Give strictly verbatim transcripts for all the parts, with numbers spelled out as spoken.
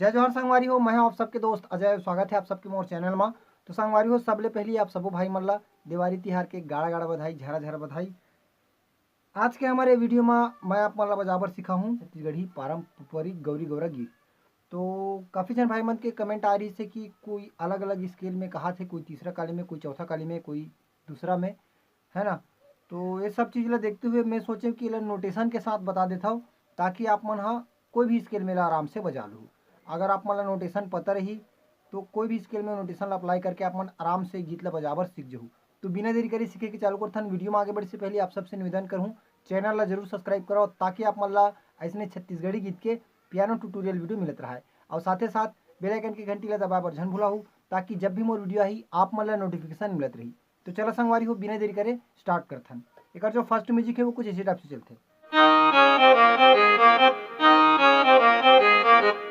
जय जोहार संगवारी हो, मैं हूं आप सबके दोस्त अजय। स्वागत है आप सबके मोर चैनल मा। तो संगवारी हो, सबले पहली आप सबो भाई मन ला देवारी तिहार के गाड़ा गाड़ा बधाई, झरा झरा बधाई। आज के हमारे वीडियो मा मैं आप मन ला बजाबर सिखाहूं छत्तीसगढ़ी पारंपरिक गौरी गौरा गीत। तो काफ़ी झन भाई मन के कमेंट आ रही से कि कोई अलग अलग स्केल में कहा थे, कोई तीसरा काली में, कोई चौथा काली में, कोई दूसरा में, है ना। तो ये सब चीज़ ला देखते हुए मैं सोचे कि एला नोटेशन के साथ बता देता हूँ, ताकि आप मन हा कोई भी स्केल में ला आराम से बजा लू। अगर आप मन ला नोटेशन पता रही, तो कोई भी स्केल में नोटेशन ला अप्लाई करके आप मन आराम से गीत ला बजाबर सीख जहू। तो बिना देरी करे सीखे के चालू करथन। वीडियो में आगे बढ़े से पहले आप सबसे निवेदन करहूँ, चैनल ला जरूर सब्सक्राइब करो, ताकि आप मन ला ऐसने छत्तीसगढ़ी गीत के पियानो ट्यूटोरियल वीडियो मिलत रहे। और साथे साथ बेल आइकन के घंटी ला दबाए बर झन भुलाहू, ताकि जब भी मोर वीडियो आही, आप मन ला नोटिफिकेशन मिलत रही। तो चला संगवारी हो, बिना देरी करे स्टार्ट करथन। एकर जो फर्स्ट म्यूजिक है, वो कुछ इसी टाइप से चलथे।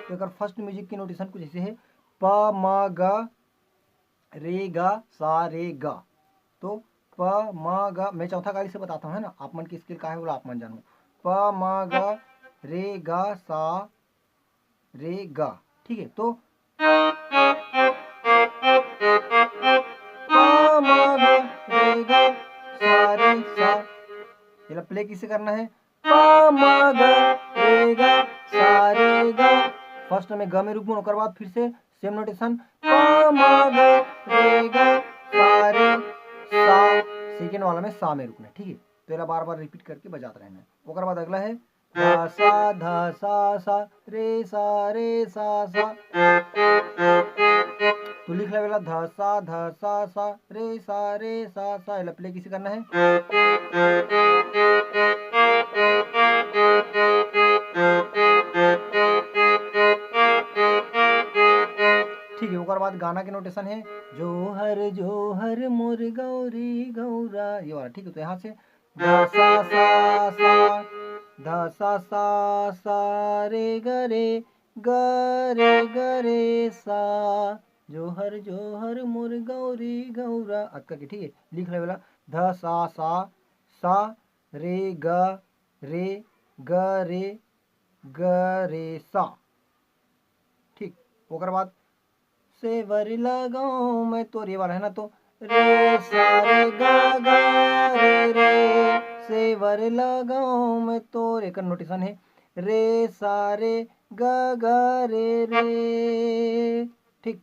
तो एकर फर्स्ट म्यूजिक की नोटेशन कुछ ऐसे है: प म ग, रे ग, सा रे ग। तो प म ग, मैं चौथा काली से बताता हूँ, है ना, आप मन की स्केल का है बोला, आप मन जानू। प म ग, रे ग, सा रे ग। ठीक है, तो प म ग, रे ग, सा रे सा। एला प्ले किसे करना है? प म ग, रे ग, सा रे ग। फर्स्ट में ग में रुकबो, ओकर बाद फिर से सेम नोटेशन, प म ग, रे ग, सा रे सा। सेकेंड वाला में सा में रुकना है, ठीक है। तो एला बार बार रिपीट करके बजात रहना है। ओकर बाद अगला है ध सा ध सा सा, रे सा रे सा सा। तो लिख लेवे ला ध सा ध सा सा, रे सा रे सा सा। एला प्ले किसे करना है? ठीक है, ओकर बाद गाना के नोटेशन है, जोहर जोहर मोर गौरी गौरा, ये वाला। ठीक है, तो यहाँ से ध सा सा सा, ध सा सा सा, रे ग रे, ग रे ग रे सा, जोहर जोहर मोर गौरी गौरा। अतका के, ठीक है, लिख लेवे ला ध सा सा सा, रे ग रे, ग रे, ग रे सा। ठीक, ओकर बाद सेवर लगाऊं मैं तोर, ये वाला है ना, तो रे सा रे ग ग रे रे, सेवर लगाऊं मैं तोर, एकर नोटेशन है रे सा रे ग ग रे रे। ठीक,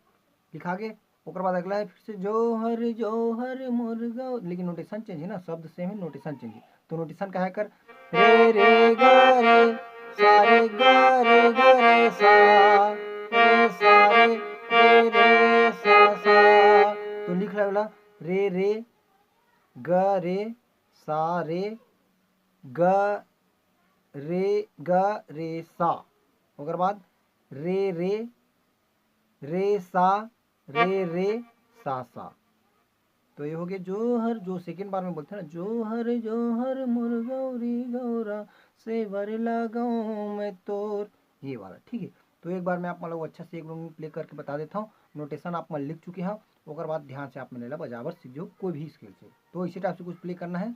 लिखा के ओकर बाद अगला है फिर से जोहर जोहर मोर गौ, लेकिन नोटेशन चेंज है ना, शब्द सेम है, नोटेशन चेंज है। तो नोटेशन का है कर रे रे ग रे, सा रे ग रे ग रे सा, रे सा रे, रे रे सा सा। तो लिख लेवे ला रे रे ग रे, सा रे, ग रे, ग रे सा। ओकर बाद रे रे, रे सा, रे रे सा सा। तो ये हो गया जोहर, जो सेकंड बार में बोलते हैं ना, जोहर जोहर मोर गौरी गौरा, सेवर लगाऊं मैं तोर, ये वाला। ठीक है, तो एक बार मैं आप मन ला अच्छा से एक बार प्ले करके बता देता हूँ। नोटेशन आप मन लिख चुके हो, ओकर बाद ध्यान से आप मन एला बजाबर सीख जाओ कोई भी स्केल से। तो इसी टाइप से कुछ प्ले करना है।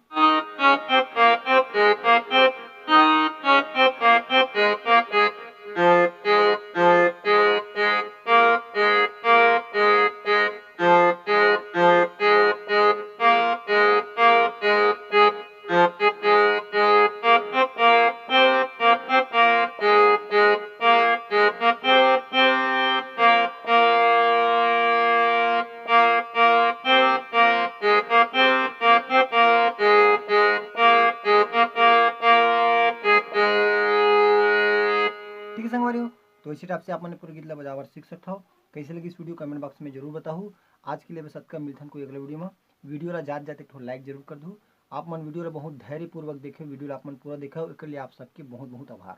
ठीक है संगवारी हो, तो इसी टाइप से आप मन पूरा गीत ला बजावर सीख सकता हो। कैसे लगी इस वीडियो, कमेंट बॉक्स में जरूर बताओ। आज के लिए बस अतका, मिलथन कोई अगला वीडियो में। वीडियो ला जात जात एक ठो लाइक जरूर कर दू। आप मन वीडियो ला बहुत धैर्यपूर्वक देखे, वीडियो ला आप मन पूरा देखा, एकर लिए आप सबके बहुत बहुत आभार।